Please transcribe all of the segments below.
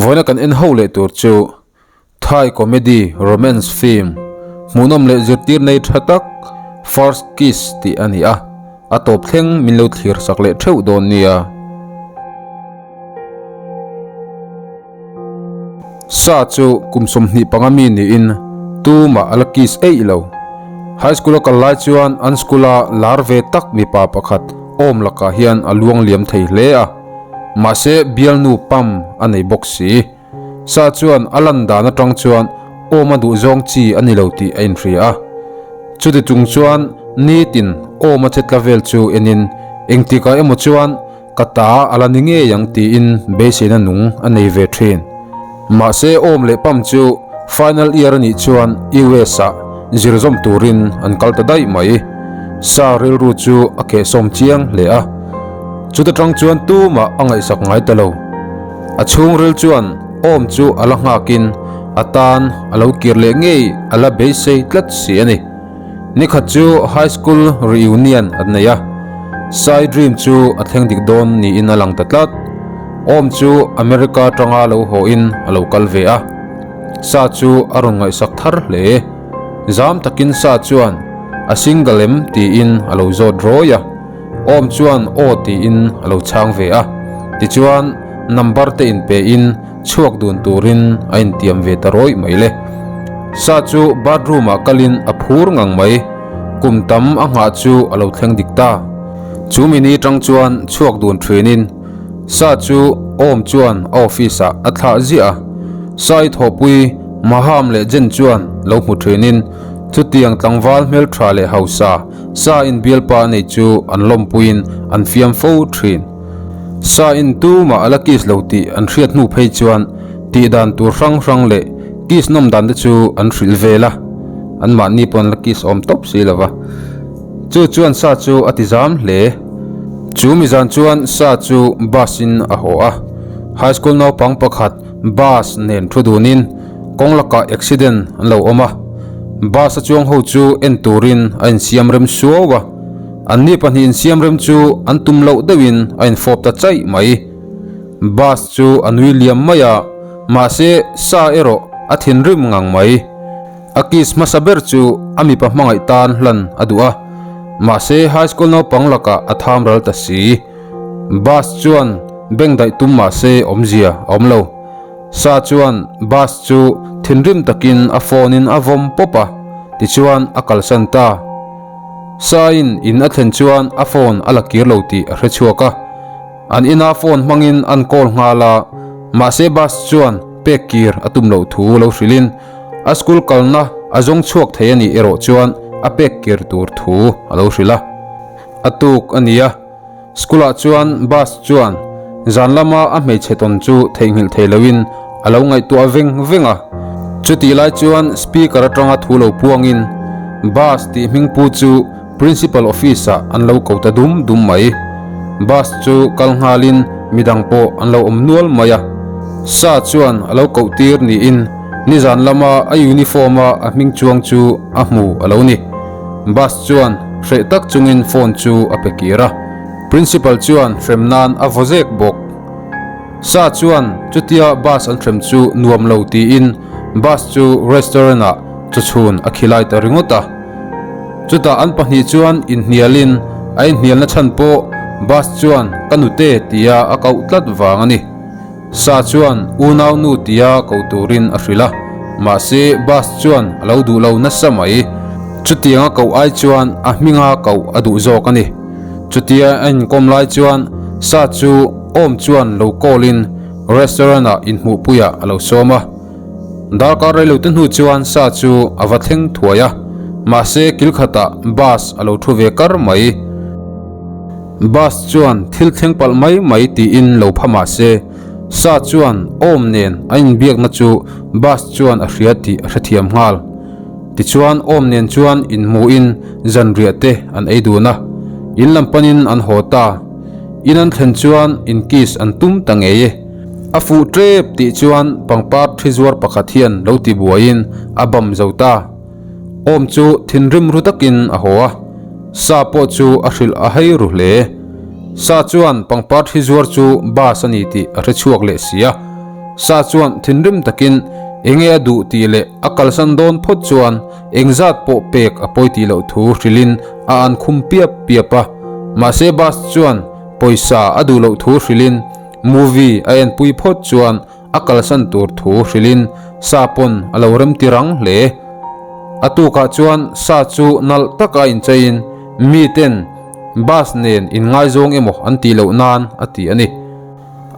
Vawiina kan en ho leh tur chu Thai comedy romance film hmuhnawm leh zirtir nei tha tak First Kiss tih a ni a, a tawp thleng min lo thlir sak leh theuh dawn nia. Sa chu kum 25 mi niin tumah a la kiss eih lo. High school a kal lai chuan an school a lar ve tak mipa pakhat awm lakah hian a luang liam thei hle a. Mahse bialnu pam a nei bawk si. Sa chuan a lan dan atang chuan awm a duh zawng chi a ni lo tih a inhria a. Chuti chung chuan nitin awm a che tla vel chu enin engtikah emaw chuan Ka ta a la ni ngei ang tiin beiseina nung a nei ve thin. Mahse awm leh pam chu final year a nih chuan US ah zir zawm turin an kal ta daih mai. Sa rilru chu a kehsawm chiang hle a. Chuta tang chuan tumah a ngaihsak ngai ta lo. A chhungril chuan awm chu a la nghakin a tan a lo kir leh ngei a la beisei tlat si a ni. Nikhat chu High School Reunion an nei a, Sai dream chu a thleng dik dawn niin a lang ta tlat. Awm chu America atanga lo hawhin a lo kal ve a, Sa chu a rawn ngaihsak thar hle. Zam takin Sa chuan a single em tiin a lo zawt rawi a, Awm chuan aw tiin a lo chhang ve a. Tichuan number te inpein Chhuak dun turin a intiam ve ta rawih mai le. Sa chu bathroom ah kalin a phur ngang mai. Kum tam a nghah chu a lo thleng dik ta. Chu mini tang chuan chhuak dun thinin Sa chu awm chuan a office ah a thlah ziah a. Sai thawhpui Maham leh Jen chuan lo hmu thinin chutiang tlangval hmeltha leh hausa Sa in bialpa a nei chu an lawmpuiin an fiam fo thin. Sa in tumah a la kiss lo tih an hriat hnu phei chuan tih dan tur hrang hrang leh kiss nawm dan te chu an hrilh vel a, anmahni pawh an la kiss awm tawp si lo va. Chu chuan Sa chu a ti zam hle. Chu mi zan chuan Sa chu bus in a haw a, high school naupang pakhat bus nen thu dunin kawng lakah accident an lo awm a, bus a chuang ho chu en turin a insiam rem suau a. Anni pahnihin siamrem chu an tum loh deuhin a infawp ta chaih mai. Bus chu a nui liam mai a, mahse sa erawh a thinrim ngang mai. A kiss hmasa ber chu a mipa hmangaih tan hlan a duh a, mahse high school naupang lakah a tham ral ta si. Bus chuan bank daih tum mahse awmzia a awm lo. Sa chuan bus chu thinrim takin a phone in a vawm pawp a, tichuan a kalsan ta. Saiin in a thlen chuan a phone a la kir lo tih a hre chhuak a, an ina phone hmangin an call nghal a, mahse bus chuan pek kir a tum loh thu lo hrilhin a school kalna a zawng chhuak thei a nih erawh chuan a pek kir tur thu a lo hrilh a. A tuk a ni a, school ah chuan bus chuan zan lama a hmeichhe tawn chu theihnghilh thei loin a lo ngaihtuah veng veng a. Chutih lai chuan speaker atanga thu lo puangin bus tih hming pu chu principal office ah an lo ko ta dum dum mai. Bus chu kal nghalin midang pawh an lo awm nual mai a. Sa chuan a lo koh tir niin nizan lama a uniform a a hming chuang chu a hmu a lo ni. Bus chuan hreh tak chungin phone chu a pe kir a. Principal chuan hrem nan a vaw zek bawk. Sa chuan chutia bus an hrem chu nuam lo tiin bus chu restaurant ah chawchhun a khilai ta ringawt a. Chutah an pahnih chuan inhnialin a inhnialna chhan pawh bus chuan ka nute tia a koh tlat vang a ni. Sa chuan unau nu tia ko turin a hrilh a, mahse bus chuan a lo duh lo nasa mai. Chutiang a koh ai chuan a hminga koh a duh zawk a ni. Chutia a inkawm lai chuan Sa chu Awm chuan lo call in restaurant ah inhmuhpui ah a lo sawm a. Darkar reilo te hnu chuan Sa chu a va thleng thuai a, mahse kil khatah bus a lo thu ve kar mai. Bus chuan thil thleng palh mai mai tiin lo pha mahse Sa chuan Awm nen a inbiakna chu bus chuan a hria tih a hrethiam nghal. Tichuan Awm nen chuan inhmuhin zanriah te an ei dun a, in lam panin an haw ta. In an thlen chuan in kiss an tum ta ngei e. A fuh tep tih chuan pangpar thi zuar pakhat hian lo ti buaiin a bam zo ta. Awm chu thinrim ru takin a haw a, Sa pawh chu a hrilh a hei ru hle. Sa chuan pangpar thi zuar chu bus a ni tih a hre chhuak leh si a. Sa chuan thinrim takin enge a duh tih leh a kalsan dawn phawt chuan engzat pawh pek a pawi tih loh thu hrilhin a an khum piap piap a. Mahse bus chuan pawisa a duh loh thu hrilhin movie a enpui phawt chuan a kalsan tur thu hrilhin Sa pawn a lo remti rang hle. A tukah chuan Sa chu nalh taka incheiin miten bus nen inngaizawng emaw an tih loh nan a ti a ni.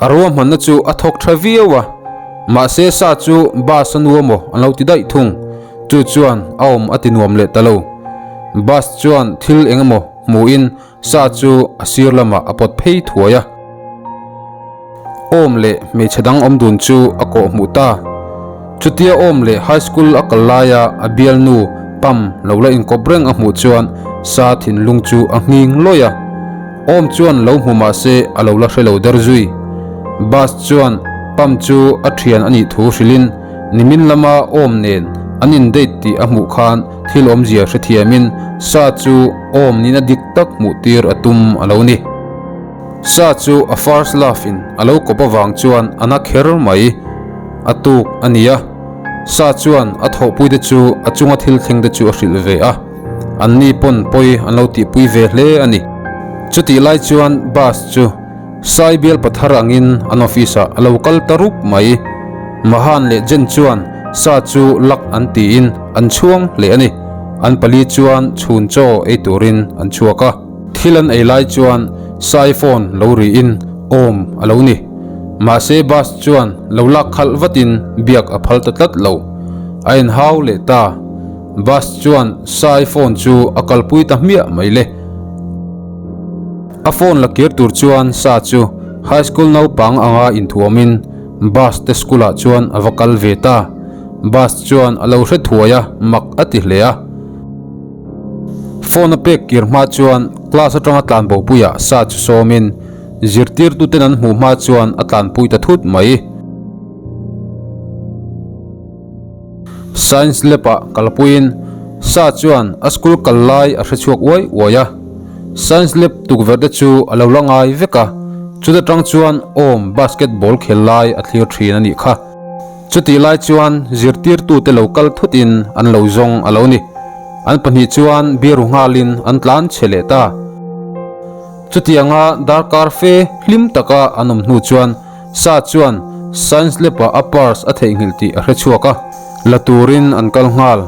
A ruahmanna chu a thawk tha viau a, mahse Sa chu bus a nu emaw an lo ti daih thung. Chu chuan a awm a ti nuam leh ta lo. Bus chuan thil eng emaw hmuhin Sa chu a sir lamah a pawt phei thuai a. Awm leh hmeichhe dang awm dun chu a kawh hmuh ta. Chutia awm leh high school a kal laia a bialnu Pam lo la inkawp reng a hmuh chuan Sa thinlung chu a nghing lawih a. Awm chuan lo hmu mah se a lo la hre lo der zui. Bus chuan Pam chu a thian a nih thu hrilhin nimin lama awm nen an in date tih a hmuh khan thil awmzia hrethiamin Sa chu awm nihna dik tak hmuh tir a tum a lo ni. Sa chu a first love in a lo kawp avang chuan a na kher mai. A tuk a ni a, Sa chuan a thawhpuite chu a chunga thil thleng te chu a hrilh ve a, anni pawn pawi an lo tihpui ve hle a ni. Chutih lai chuan bus chu Sai bial pathar angin an office ah a lo kal ta rup mai. Mahan leh Jen chuan Sa chu lak an tiin an chhuang hle a ni. An pali chuan chhun chaw ei turin an chhuak a. Thil an ei lai chuan Sai phone lo riin awm a lo ni. Mahse bus chuan lo lak khalh vatin biak a phal ta tlat lo. A inhau leh ta. Bus chuan Sai phone chu a kalpui ta hmiah mai le. A phone la kir tur chuan Sa chu high school naupang anga inthuamin bus te school ah chuan a va kal ve ta. Bus chuan a lo hre thuai a, mak a ti hle a. Phone a pek kir hma chuan class atanga tlanbopuiah Sa chu sawmin zirtirtuten an hmuh hma chuan a tlanpui ta thut mai. Science lab ah kalpuiin Sa chuan a school kal lai a hre chhuak uai uai a. Science lab tukverh te chu a lo la ngai vek a, chuta tang chuan awm basketball khel lai a thlir thin a nih kha. Chutih lai chuan zirtirtute lo kal thutin an lo zawng a lo ni. An pahnih chuan biru nghalin an tlan chhe leh ta. Chutianga darkar fe hlim taka an awm hnu chuan Sa chuan Science lab ah a purse a theihnghilh tih a hre chhuak a, la turin an kal nghal.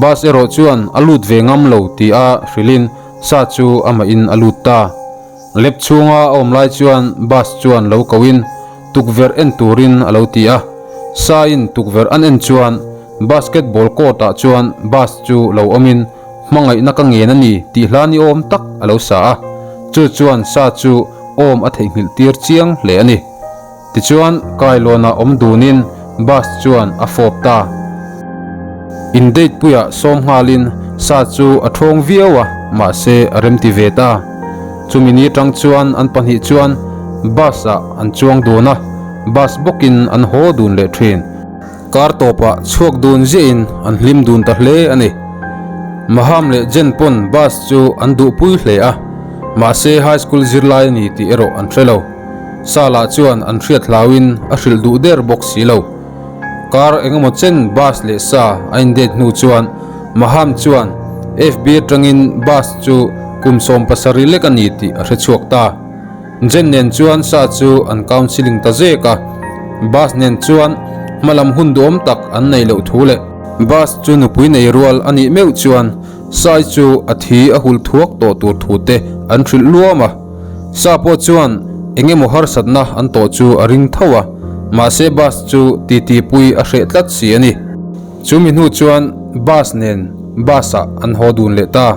Bus erawh chuan a lut ve ngam lo tih a hrilhin Sa chu amahin a lut ta. Lab chhunga a awm lai chuan bus chuan lo koin tukverh en turin a lo ti a. Sa in tukverh an en chuan basketball court ah chuan bus chu lo awmin hmangaihna ka ngen a ni tih hla ni awm tak a lo sa a. Chu chuan Sa chu awm a theihnghilh tir chiang hle a ni. Tichuan, kailawnah awm dunin bus chuan a fawp ta. In date puiah sawm nghalin Sa chu a thawng viau a, mahse a remti ve ta. Chumi ni atang chuan an pahnih chuan bus ah an chuang dun a, bus bawkin an haw dun leh thin. Kar tawpah chhuak dun ziahin an hlim dun ta hle a ni. Maham leh Jen pawn bus chu an duhpui hle a, mahse high school zirlai a ni tih erawh an hre lo. Sala chuan an hriat hlauin a hrilh duh der bawk si lo. Kar engemaw chen bus leh sa a indate hnu chuan Maham chuan FB atangin bus chu kum 17 lek a ni tih a hre chhuak ta. Jen nen chuan Sa chu an counselling ta zek a, Bus nen chuan hmalam hun duhawm tak an nei loh thu leh Bus chu nupui nei rual a nih meuh chuan Sai chu a thi a hul thuak tawh tur thu te an hrilh luam a. Sa pawh chuan eng emaw harsatna an tawh chu a ring tho a, mahse Bus chu titi pui a hreh tlat si a ni. Chumi hnu chuan Bus nen Bus ah an haw dun leh ta.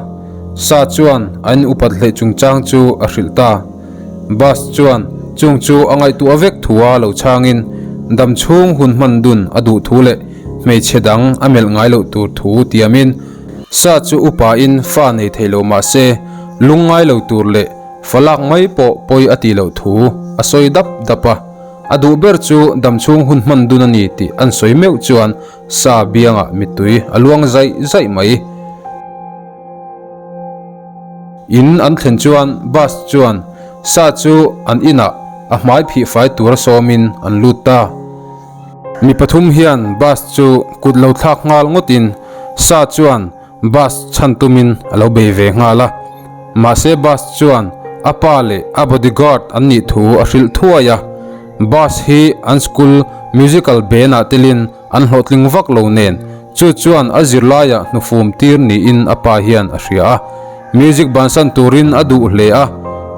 Sa chuan a in upat hleih chungchang chu a hrilh ta. Bus chuan chung chu a ngaihtuah vek thua lo chhangin dam chhung hun hman dun a duh thu leh hmeichhe dang a melh ngai loh tur thu tiamin Sa chu upain fa nei thei lo mah se lungngai lo tur leh fa lak mai pawh pawi a tih loh thu a sawi dap dap a. A duh ber chu dam chhung hun hman dun a ni tih an sawi meuh chuan Sa biangah mittui a luang zaih zaih mai. In an thlen chuan bus chuan Sa chu an inah a hmai phih fai tura sawmin an lut ta. Mi pathum hian bus chu kut lo thlak nghal ngawtin Sa chuan bus chhan tumin a lo bei ve nghal a. Mahse bus chuan a pa leh a bodyguard an nih thu a hrilh thuai a. Bus hi an school musical band ah telin an hlawhtling vak lo nen chu chuan a zirlaiah hnufum tir niin a pa hian a hria a. Music bansan turin a duh hle a,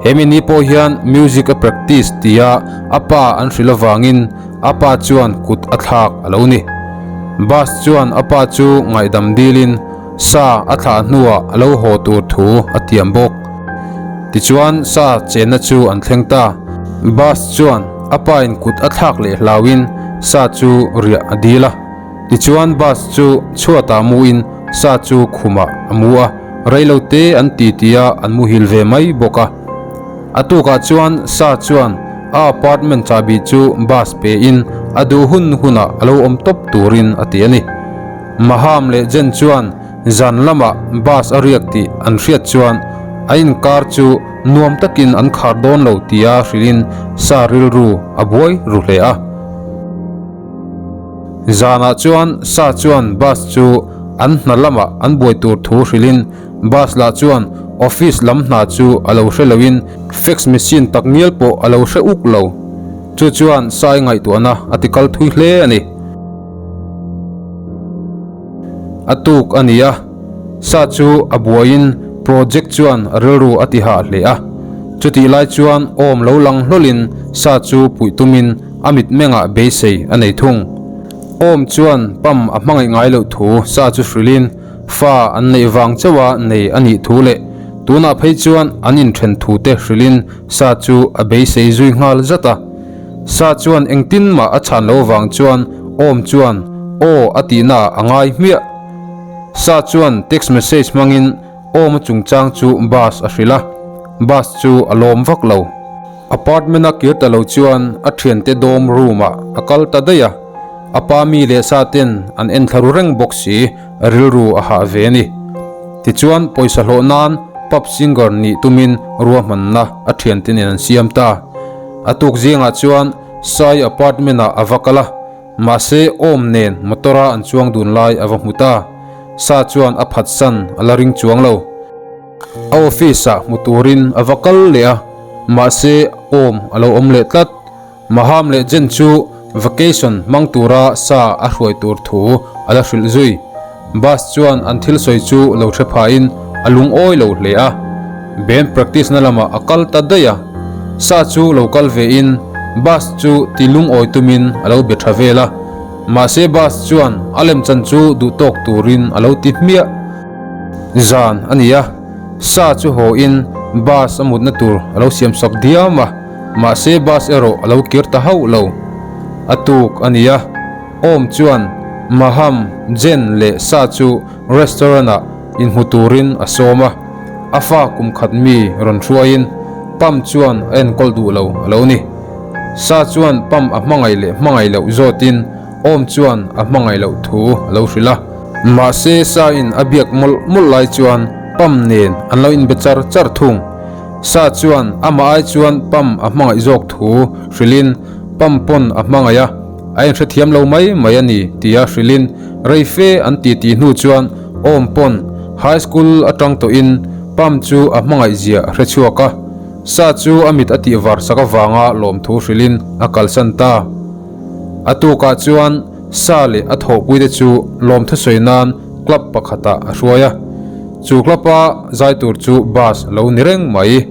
hemi ni pawh hian music a practice tia a pa an hrilh avangin a pa chuan kut a thlak a lo ni. Bus chuan a pa chu ngaihdam dilin sa a thlah hnuah a lo haw tur thu a tiam bawk. Tichuan sa chenna chu an thleng ta. Bus chuan a pa in kut a thlak leh hlauin sa chu riah a dil a. Tichuan bus chu chhuatah muin sa chu khumah a mu a, reilo te an ti ti a an muhil ve mai bawk a. A tukah chuan sa chuan a apartment chahbi chu bus pe in a duh hun hunah a lo awm tawp turin a ti a ni. Maham leh Jen chuan zan lamah bus a riak tih an hriat chuan a inkar chu nuam takin an khar dawn lo tia hrilhin sa rilru a buai ru hle a. Zanah chuan Sa chuan bus chu an hna lamah an buai tur thu hrilhin bus lah chuan office lam hna chu a lo hre loin fax machine tak ngial pawh a lo hre uk lo. Chu chuan Sai ngaihtuahna a ti kal thui hle a ni. A tuk a ni a, Sa chu a buaiin project chuan a rilru a ti hah hle a. Chutih lai chuan awm lo lang hlawlin Sa chu puih tumin a mitmengah beisei a nei thung. Awm chuan pam a hmangaih ngai loh thu Sa chu hrilhin fa an neih vang chauha nei a nih thu leh tunah phei chuan an inthen thu te hrilhin Sa chu a beisei zui nghal zat a. Sa chuan engtin mah a chhan lo vang chuan Awm chuan aw a tihna ah a ngai hmiah. Sa chuan text message hmangin Awm a chungchang chu bus a hrilh a, bus chu a lawm vak lo. Apartment a kir ta lo chuan a thiante dorm room ah a kal ta daih a, a pa mi leh sa ten an en thla ru reng bawk si, a rilru a hah ve a ni. Tichuan pawisa hlawh nan pub singer nih tumin ruahmanna a thiante nen an siam ta. A tuk zingah chuan Sai apartment ah a va kal a, mahse awm nen motor a an chuang dun lai a va hmu ta. Sa chuan a phatsan a la ring chuang lo. A office ah hmu turin a va kal leh a, mahse awm a lo awm leh tlat. Maham leh Jen chu vacation hmang tura sa a hruai tur thu a la hrilh zui. Bus chuan an thil sawi chu lo hre phain a lungawi lo hle a, band practice na lamah a kal ta daih a. Sa chu lo kal ve in bus chu ti lungawi tumin a lo be tha vel a, mahse bus chuan a lemchan chu duhtawk turin a lo ti hmiah. Zan a ni a, Sa chu haw in bus a mutna tur a lo siam sak diam a, mahse bus erawh a lo kir ta hauh lo. A tuk a ni a, Awm chuan Maham, Jen leh Sa chu restaurant ah inhmu turin a sawm a, a fa kum khat mi rawn hruaiin Pam chuan a enkawl duh lo a lo ni. Sa chuan Pam a hmangaih leh hmangaih loh zawtin Awm chuan a hmangaih loh thu a lo hrilh a. Mahse Sa in a biak mawlh mawlh lai chuan Pam nen an lo inbe char char thung. Sa chuan amah ai chuan Pam a hmangaih zawk thu hrilhin Pam pawn a hmangaih a, a inhrethiam lo mai mai a ni tia hrilhin rei fe an ti tih hnu chuan Awm pawn High School atang tawhin Pam chu a hmangaih zia a hrechhuak a. Sa chu a mit a tihvar sak avanga lawmthu hrilhin a kalsan ta. A tukah chuan Sa leh a thawhpuite chu lawmthu sawi nan club pakhatah a hruai a. Chu club-a zai tur chu bus a lo ni reng mai.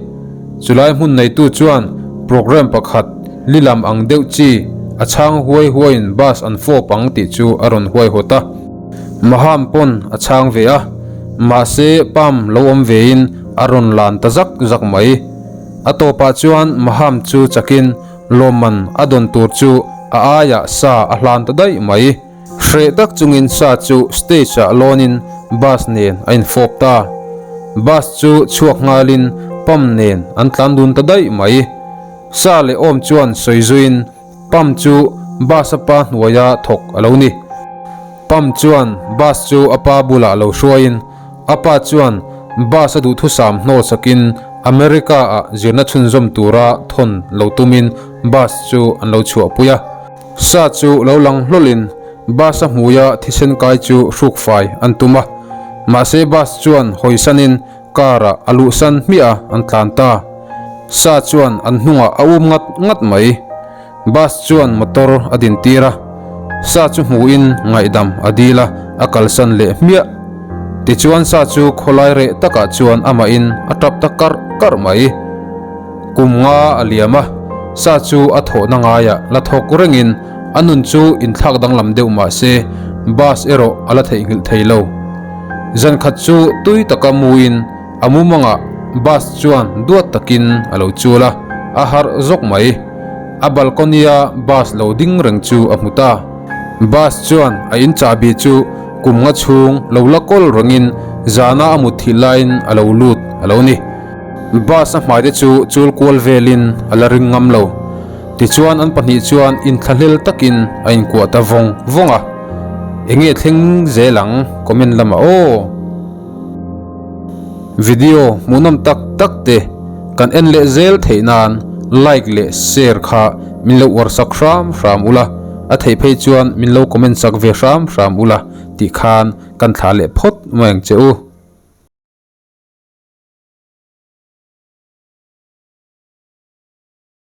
Chulai hmun neitu chuan program pakhat lilam ang deuh chi a chhang huai huaiin bus an fawp ang tih chu a rawn huaihawt a. Maham pawn a chhang ve a, mahse Pam lo awm vein a rawn lan ta zak zak mai. A tawpah chuan Maham chu chakin Lawmman a dawn tur chu a aiah sa a hlan ta daih mai. Hreh tak chungin sa chu stage ah lawnin bus nen a infawp ta. Bus chu chhuak nghalin Pam nen an tlan dun ta daih mai. Sa leh awm chuan sawi zuiin Pam chu bus a pa hnuaia thawk a lo ni. Pam chuan bus chu a pa bulah lo hruaiin A pa chuan bus a duhthusam hnawl sakin America-ah zirna chhunzawm tura thawn lo tumin bus chu an lo chhuahpui a. Sa chu lo lang hlawlin bus a hmuia thisen kai chu hruk fai an tum a, mahse bus chuan hawisanin car ah a luhsan hmiah a an tlan ta. Sa chuan an hnungah a um ngat ngat mai. Bus chuan motor a din tir a, Sa chu hmuhin ngaihdam a dil a, a kalsan leh hmiah. Tichuan Sa chu khawlai reh takah chuan amahin a tap ta karh karh mai. Kum nga a liam a, Sa chu a thawhna ngaiah la thawk rengin a nun chu inthlak danglam deuh mah se bus erawh a la theihnghilh thei lo. Zan khat chu tui taka muin a mumangah bus chuan duat takin a lo chul a, a harh zawk mai. A balcony-a bus lo ding reng chu a hmu ta. Bus chuan a in chahbi chu kum nga chhung lo la kawl rengin zana a mutthilh laiin a lo lut a lo ni. Bus a hmai te chu chul kual velin a la ring ngam lo. Tichuan an pahnih chuan inthlahlel takin a inkuah ta vawng vawng a. Enge thleng zel ang comment lamah aw. Video hmuhnawm tak tak te kan en leh zel theih nan like leh share kha min lo uar sak hram hram ula, a theih phei chuan min lo comment sak ve hram hram ula tih khan kan thlah leh phawt mai ang che u.